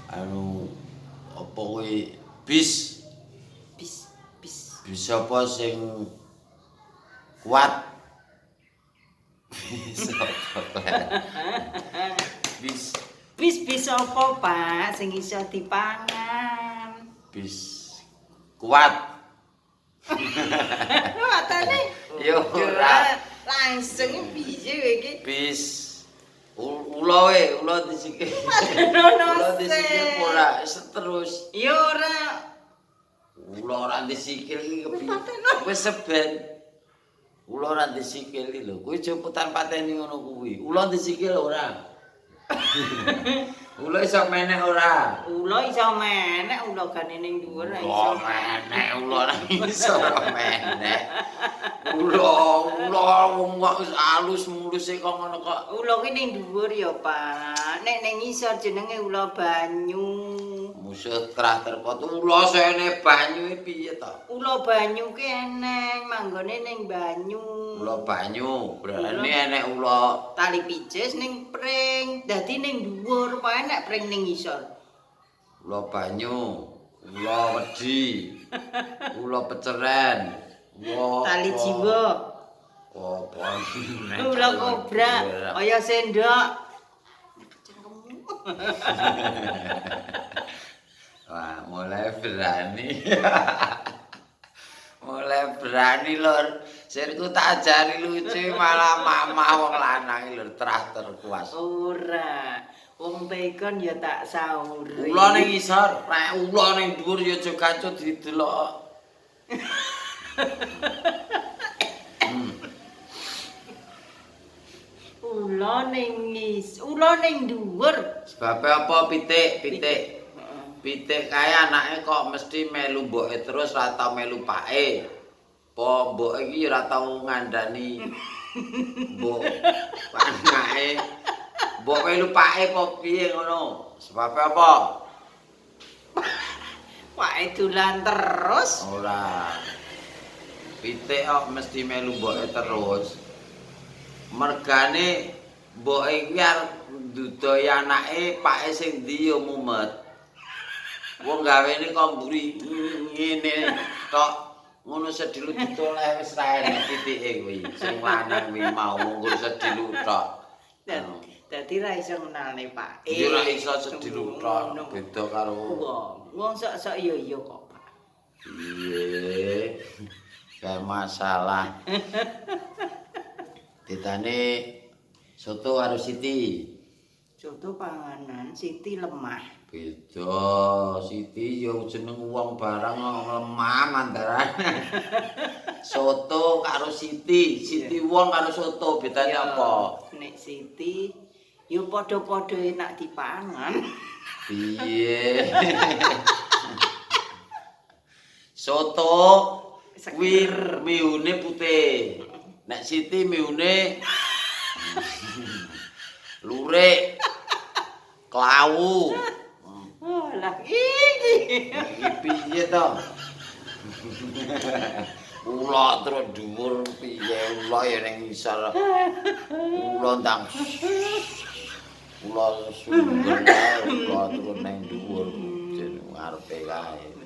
Anu apa kuwi bis Bis bis. Bis apa sing kuat? Bis apa kuat? Bis Bis bis apa, Pak, sing iso dipangan? Bis kuat. Matane. Ya ora. Langsung piye kowe iki? Bis ula we, ula disikil. Ngono Ula disikil ora terus. Ya ora. Ula ora disikil iki kepiye? Pateno. Wis seben. Ula ora disikil iki lho. Kuwi jemputan pateni ngono kuwi. Ula disikil ora? Ula iso menek ora? Ula iso menek, ula gane ning dhuwur ora iso. Ula menek, ula ora iso menek. Ula, ula wong kok wis alus muluse kok ngono kok. Ula ki ning dhuwur ya, Pak. Nek ning ngisor jenenge ula banyu. Musuh trah terkot ula sene banyu iki piye to? Ula banyu ki eneng, manggone ning banyu. Ula banyu, berarti enek ula tali picis ning pring. Dadi ning dhuwur, apa enek pring ning ngisor? Ula banyu, ula wedi, ula peceren, ula Tali jiwa, apa? Ula kobra, kaya sendok. Wah, mulai berani. Mulai berani, Lur. Sirku tak ajari lucu malah mamah wong lanang lur trah terkuas. Ora. Wong bacon ya tak sauri. Ula ning ngisor, nek ula ning dhuwur ya aja kacut didelok. Ula ning ngis, ula ning dhuwur. Sebabe apa pitik, pitik. Pitik kae anake kok mesti melu mboke terus ora tau melu pake. Apa mboke iki ora tau ngandani mbok anake. Mbok melu pake apa piye ngono? Sebabe apa? Pake dolan terus. Ora. Pitik kok mesti melu mboke terus. Mergane mboke iki arep ndudoi anake pake sing ndi ya mumet. Wong gawene kok mburi ngene tok ngono sedilu ditoleh wis ra enek pitike kuwi. Sing lanang kuwi mau nggo sedilu tok. Dadi ra iso ngenalne pake. Ya ora iso sedilu tok, beda karo wong. Wong sok-sok ya iya kok, Pak. Piye? Kayak masalah. Ditane soto karo Siti. Soto panganan, Siti lemah. Beda, Siti ya jeneng wong barang lemah mandarane. Soto karo Siti, Siti wong karo soto bedane apa? Nek Siti ya padha-padha enak dipangan. Piye? Soto kuwi mihune putih. Nek Siti mihune lurik, klawu. Oh, lah iki. Iki piye to? Ula terus dhuwur piye ula ya ning ngisor. Ula ndang. Ula sumber kae ula terus ning dhuwur jeneng ngarepe kae.